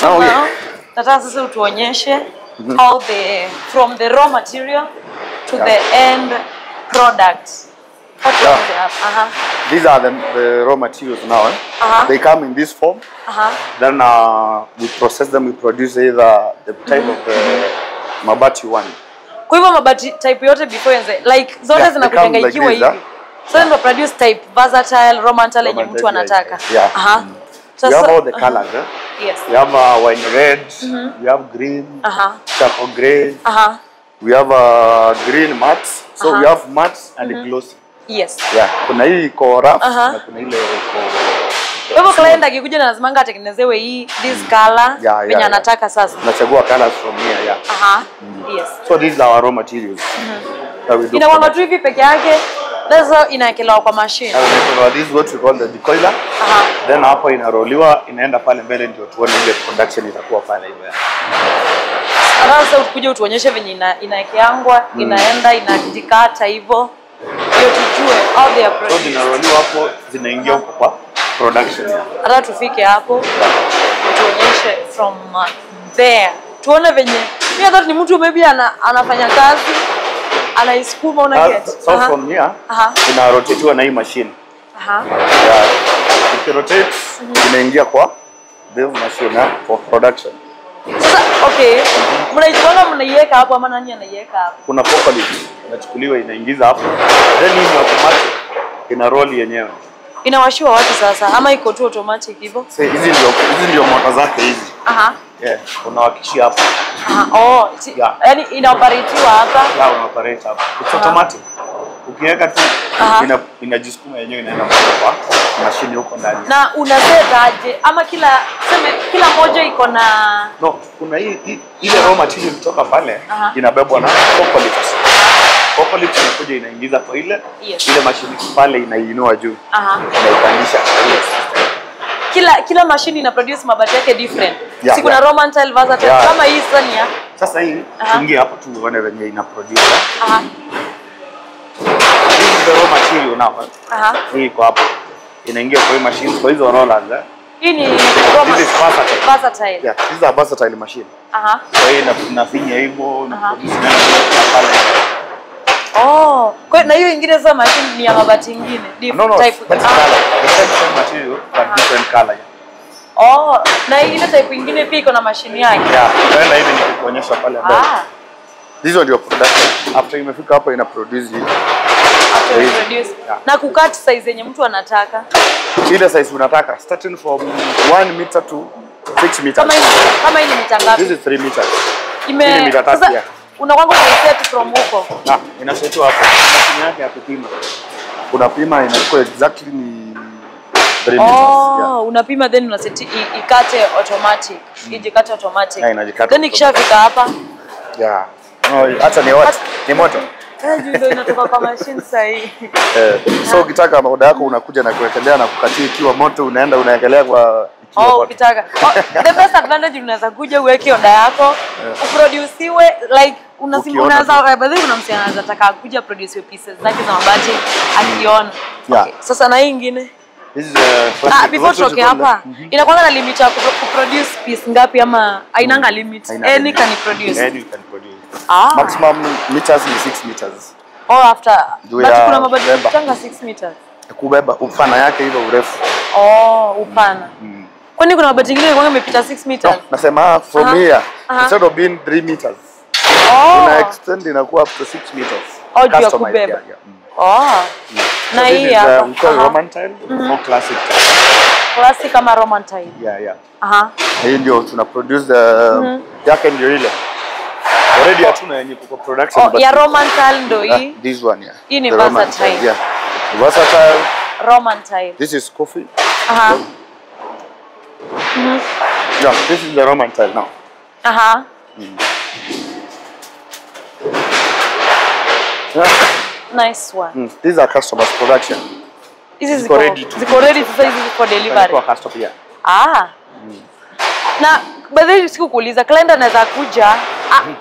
So now, nataka sasa utuonyeshe how from the raw material to the end product. These are the raw materials now. They come in this form. Then we process them. We produce either the type of the mabati you want. Kwa hivyo mabati type yote before like zote zinakutenga ikiwa hivi. So we produce type versatile, raw material yenye mtu anataka. We have all the colors. Yes. We have wine red. We have green. Charcoal grey. We have green mats. So we have mats and glossy. Yes. Yeah. Kuna hii iko rough na kuna ile iko. Kwa hivyo client akikuja na lazima atengenezewe hii this color venye anataka sasa. Tunachagua colors from here, Yes. So these are our raw materials. Inakuwa tu hivi peke yake. Sasa inaekelewa kwa machine. This is what we call the decoiler. Then hapo inaroliwa inaenda pale mbele ndio tuone ile production itakuwa pale hivyo. Sasa ukuje utuonyeshe venye inaekeangwa, inaenda inajikata hivyo. Ndio tujue how they are produced. So zinaroliwa hapo zinaingia huko kwa production. Hata tufike hapo tuonyeshe from there. Tuone venye. Mimi hata ni mtu maybe anafanya kazi anaisukuma una get. So from here inarotatewa na hii machine. Rotate inaingia kwa the machine for production. Sasa okay. Mnaiweka hapo ama nani anaiweka hapo? Kuna forklift inachukuliwa inaingiza hapo. Then hii ni automatic ina roll yenyewe. Inawashiwa watu sasa ama iko tu automatic hivyo? Hizi ndio motor zake hizi. Unawakishia hapa. Yaani inaoperatiwa hapa. Una operate hapa. It's automatic. Ukiweka tu inajisukuma yenyewe inaenda kwa mashine huko ndani. Na una set aje ama kila moja iko na kuna ile raw material kutoka pale inabebwa na forklift. Forklift inakuja inaingiza kwa ile mashine pale inainua juu. Inaipandisha. Kila machine ina produce mabati yake different. Si kuna raw material versatile kama hii Sania. Sasa hii ingia hapo tu uone venye ina produce. This is the raw material now. Hii iko hapo. Inaingia kwa hii machine kwa hizo rollers. Hii ni versatile. Yeah, these are versatile machine. Kwa hiyo inafinya hivyo na produce pale. Kwa na hiyo ingine sasa machine ni ya mabati ingine different type. The same material but different color. Na ile type ingine pia iko na machine yake. Tunaenda hivi nikuonyesha pale mbele. Hizo ndio production. After imefika hapo ina produce hii. Na kucut size yenye mtu anataka. Ile size unataka starting from 1 meter to 6 meters. Kama hii ni mita ngapi? This is 3 meters. Ime mita 3. Unakwanga set from huko. Inasetwa hapo. Mashine yake ya kupima. Unapima inakuwa exactly ni 3 meters. Unapima then una set ikate automatic. Ijikate automatic. Then ikishafika hapa. Hata ni moto. Ndio inatoka kwa machine sahi. So ukitaka oda yako unakuja na kuwekelea na kukatia ikiwa moto unaenda unaekelea kwa ukitaka. The best advantage unaweza kuja uweke oda yako, uproduciwe like unaweza baadhi kuna msanii anaweza taka kuja produce pieces zake za mabati akiona. Sasa na hii nyingine this is before toke hapa inakuwa na limit ya kuproduce piece ngapi ama ainanga limit? Any can produce. Any can produce. Maximum meters ni 6 meters. After kuna mabati tanga 6 meters. Kubeba upana yake hivyo urefu. Upana. Kwani kuna mabati ingine kwa imepita 6 meters? Nasema from here instead of being 3 meters. Una extend inakuwa up to 6 meters. Ndio kubeba. Na hii hapa Roman tile or classic tile. Classic kama Roman tile. Hii ndio tuna produce yake ndio ile. Already hatuna yenye kwa production ya Roman tile ndio hii. This one Hii ni versatile. Versatile Roman tile. This is coffee. This is the Roman tile now. Nice one. These are customers production. Ziko ready sasa hizi for delivery. Kwa customer. Na baadhi siku kuuliza client anaweza kuja.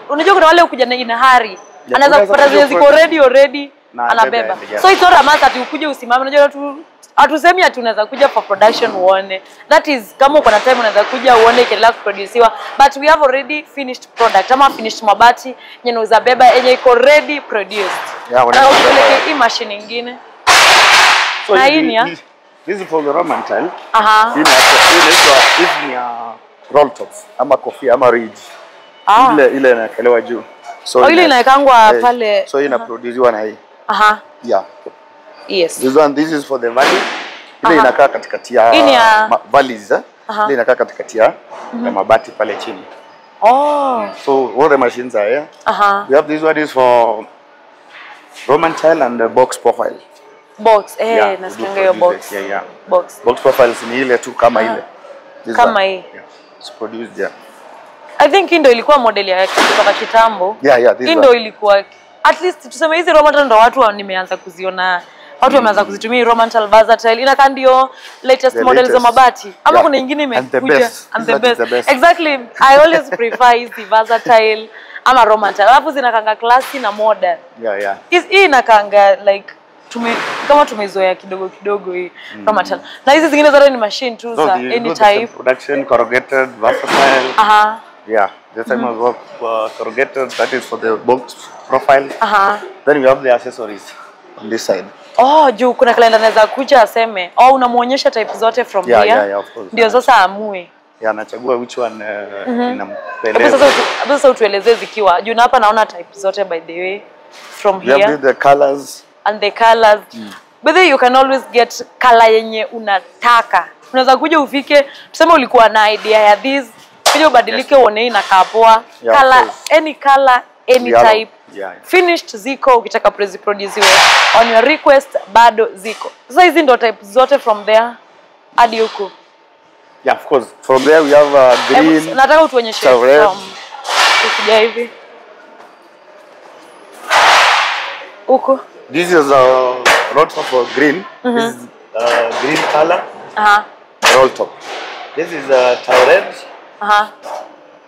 Unajua kuna wale ukuja na ina hari. Anaweza kupata zile ziko ready already anabeba. So it's not a must ati ukuje usimame. Unajua tu Hatusemi ati unaweza kuja for production uone. That is kama uko na time unaweza kuja uone ikiendelea kuproduciwa, but we have already finished product. Ama finished mabati yenye unaweza beba yenye iko ready produced. Yeah, na upeleke hii machine nyingine. So this is for the Roman tile. Hii ni roll tops ama kofia ama ridge. Ile inakelewa juu. So ile inaekangwa pale. So ina produciwa na hii. Yeah. Yes. This is for the valley. Ile inakaa katikati ya valleys. Ile inakaa katikati ya mabati pale chini. So all the machines are here. We have this one is for Roman tile and the box profile. Box, nasikia hiyo box. Yeah. Box profiles ni ile tu kama ile. Kama hii. Yeah. It's produced there. I think hii ndio ilikuwa model ya kutoka kitambo. Hii ndio ilikuwa at least tuseme hizi Roman tile ndo watu nimeanza kuziona. Watu wameanza kuzitumia Roman tile versatile. Inakaa ndio latest models za mabati. Ama kuna nyingine imekuja and the best. Exactly. I always prefer hizi versatile ama Roman tile. Alafu zinakanga classy na modern. Yeah. Hii inakanga like kama tumezoea kidogo hii Roman tile. Na hizi zingine zote ni machine tu za any type. Production, corrugated, versatile. Yeah, the time of corrugated, that is for the box profile. Then we have the accessories on this side. Juu kuna client anaweza kuja aseme, unamuonyesha type zote from here. Yeah, of course. Ndio sasa amue. Anachagua which one inampendeza. Sasa utuelezee zikiwa. Juu hapa naona type zote by the way from here. We have the colors. And the colors. But then you can always get color yenye unataka. Unaweza kuja ufike, tuseme ulikuwa na idea ya this, kuja ubadilike uone inakaa poa. Color, any color, any type. Finished ziko ukitaka produce on your request bado ziko. Sasa hizi ndo type zote from there hadi huko. Yeah, of course. From there we have green. Nataka utuonyeshe from ukija hivi. Huko. This is a roll top for green. This is green color. Roll top. This is a tile red.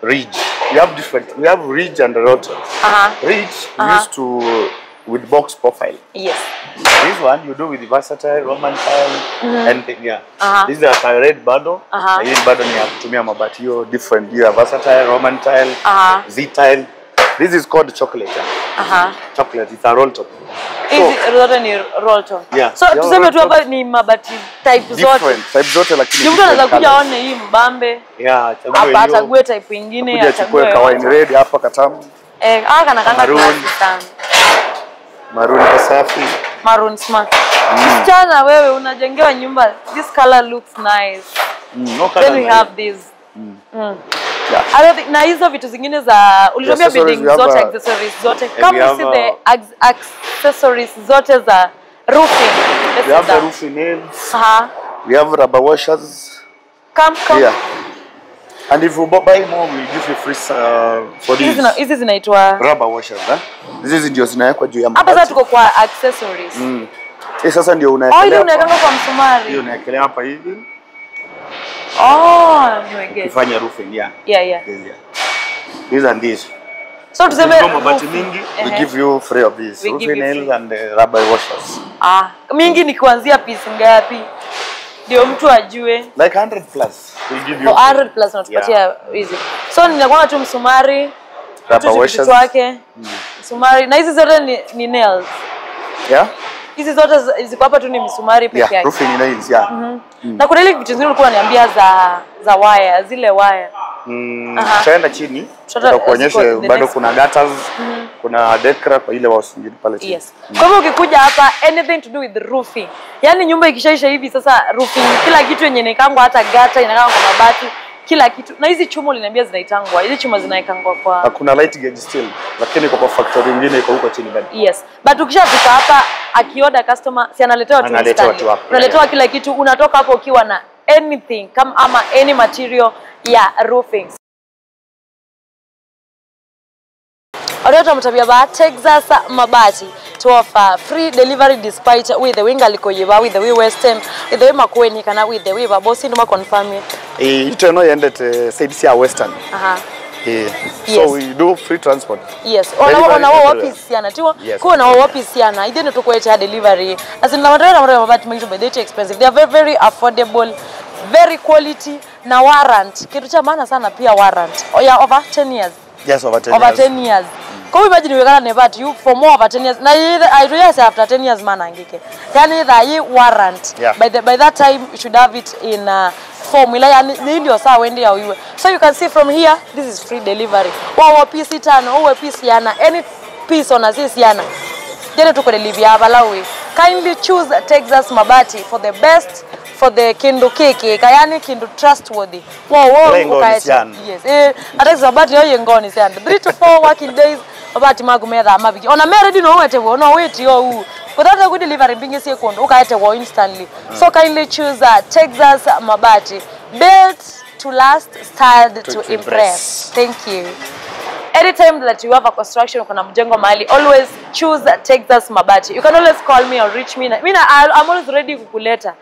Ridge. We have different. We have ridge and roll top. Ridge used to with box profile. Yes. This one you do with the versatile Roman tile and this is a tile red bado. Hii bado ni ya kutumia mabati hiyo different here versatile Roman tile, Z tile. This is called chocolate. Chocolate. It's a roll top. Hizi zote ni roll top. So tuseme tu hapa ni mabati type zote. Different type zote lakini mtu anaweza kuja aone hii mbambe. Hapa atague type nyingine achague kawaida red hapa katamu. Kana classy sana. Maroon safi. Maroon smart. Msichana wewe unajengewa nyumba. This color looks nice. Then we have this. Na hizo vitu zingine za ulitumia building zote accessories zote. Come see the accessories zote za roofing. We have the roofing nails. We have rubber washers. Come. Yeah. And if you buy more, we give you free for these. Hizi zinaitwa rubber washers, Hizi ndio zinawekwa juu ya mabati. Hapa sasa tuko kwa accessories. Sasa ndio unaekelea. Ile unaekanga kwa msumari. Hiyo unaekelea hapa hivi. Niweke. Kufanya roofing, Yeah. These and these. So tuseme mabati mingi, we give you free of these. Roofing nails and rubber washers. Mingi ni kuanzia piece ngapi? Ndio mtu ajue. Like 100 plus. We give you 100 plus natupatia hizi. So ninakuwa tu msumari, rubber washers wake. Msumari na hizi zote ni nails. Hizi zote ziko hapa tu ni misumari peke yake. Roofing nails, Na kuna ile vitu zingine ulikuwa unaniambia za wire, zile wire. Tutaenda chini, tutakuonyesha bado kuna gutters, kuna decra kwa ile wasingine pale chini. Kwa hivyo ukikuja hapa anything to do with roofing. Yaani nyumba ikishaisha hivi sasa roofing kila kitu yenye inaikangwa hata gutter inakangwa kwa mabati, kila kitu. Na hizi chuma uliniambia zinaitangwa. Hizi chuma zinaikangwa kwa kuna light gauge steel, lakini kwa factory nyingine iko huko chini bado. But ukishafika hapa akioda customer si analetewa tu instantly. Unaletewa kila kitu, unatoka hapo ukiwa na anything kama ama any material ya roofing. Orota mtabia ba Texas Mabati to offer free delivery despite with the wing alikoyeba with the way western with the way makweni kana with the way babosi ndo confirm ito no yende te said sia western Yeah. So we do free transport. Yes. Ona wapi siana tiwa ko na wapi siana ideno to kweta delivery as in na but make sure they expensive. They are very, very affordable, very quality na warrant. Kitu cha maana sana pia warrant. Yeah, over 10 years. Yes, over 10 over 10 years. Can you imagine we gonna never you for more over 10 years? Now I realize after 10 years man angike. Yani the warrant. By that time you should have it in formula yani ndio saa wende ya uiwe. So you can see from here this is free delivery. Wa piece tano, wa piece yana any piece on assist yana. Jana tuko delivery abalawe. Kindly choose Texas Mabati for the best, for the Kindu keke kayani Kindu trustworthy. Wow ukaete. Yes. Texas Mabati yo ngoni sana. 3 to 4 working days Mabati magumera amabiki. Ona meredi no wete wo no wait yo. Without a good delivery bingi sekondo ukaete wo instantly. So kindly choose Texas Mabati. Built to last, styled to impress. Thank you. Anytime that you have a construction kuna mjengo mahali, always choose Texas Mabati. You can always call me or reach me. I'm always ready kukuleta.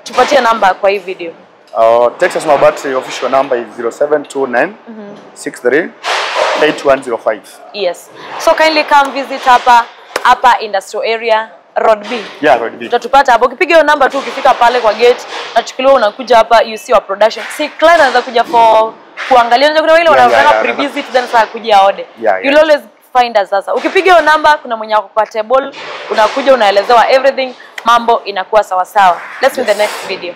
Tupatie number kwa hii video. Texas Mabati official number is 0729 63 8105. Yes. So kindly come visit hapa industrial area Road B. Yeah, Road B. Utatupata hapo. Ukipiga hiyo namba tu ukifika pale kwa gate, nachukuliwa unakuja hapa you see our production. Si client anaweza kuja for kuangalia nje kuna wale wanataka pre-visit then sasa kuja order. You'll always find us sasa. Ukipiga hiyo namba kuna mwenye wako kwa table, unakuja unaelezewa everything, mambo inakuwa sawa sawa. Let's see the next video.